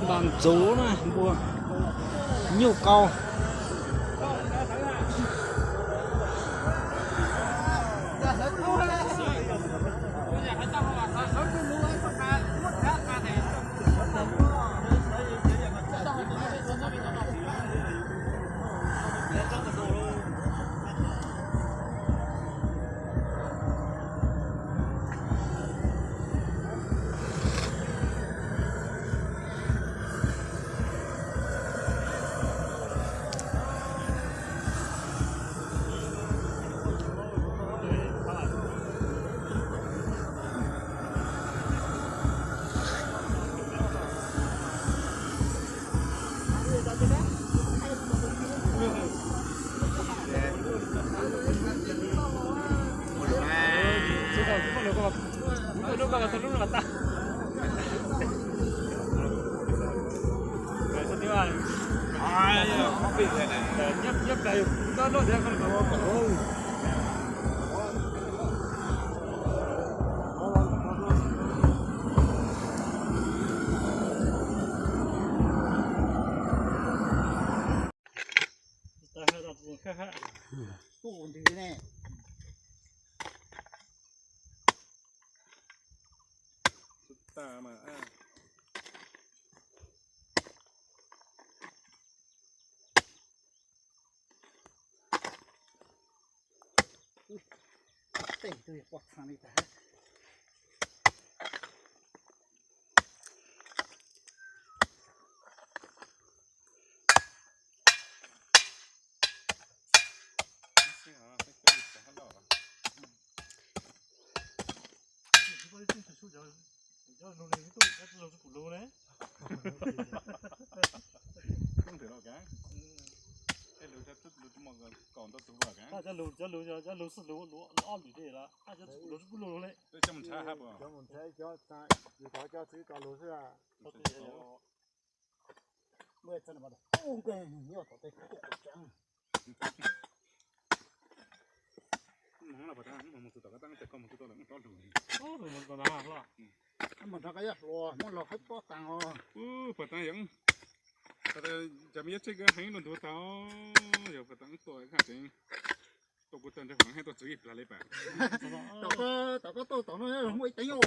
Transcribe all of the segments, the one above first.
Npaj ntxuv na, npua nyuj qau. Tej tus yog poj txha li tas. Cov lus, cov lus, cov lus xwb lus, lus ob lwm dej lawm, cov lus tsis pub lus li. Cov mus nrhav, yus thov cov txiv ko lus xwb. Mus rau qab yaj hluas muab los haib pob taag os. Cov me yab tsheb kawg heev luag nthuav tag, yog pas tas tuaj tseem tuaj kuv tawg ntshe kuv heev tuaj txwv ib plag li pam. Tom koj tuaj tom no muaj ib teev os.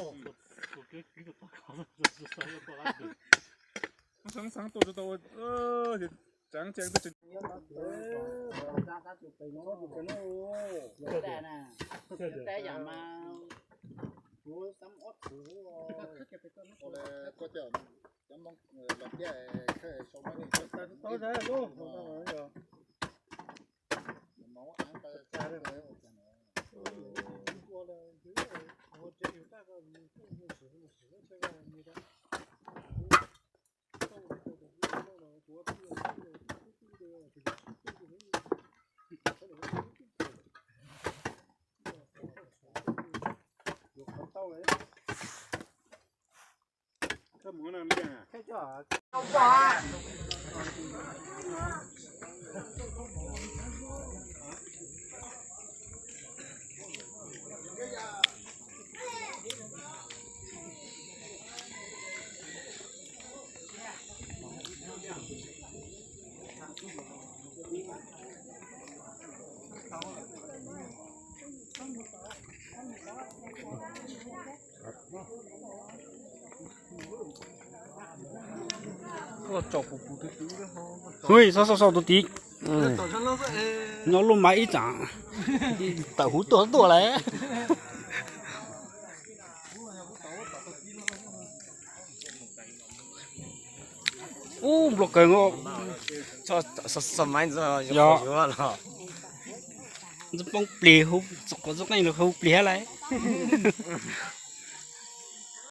Xav xav tuaj tsis tau, tsaav tseem tuaj tseem. Hui, sau sau sau tus tid. Nyob lub mas ib tsam tawm huv tuaj tuaj lawm. Ub, nplooj kawg nkaus. Yog, ntxwb poob plig, txog qhov ntxwb qeej los hu plig thiab lauj.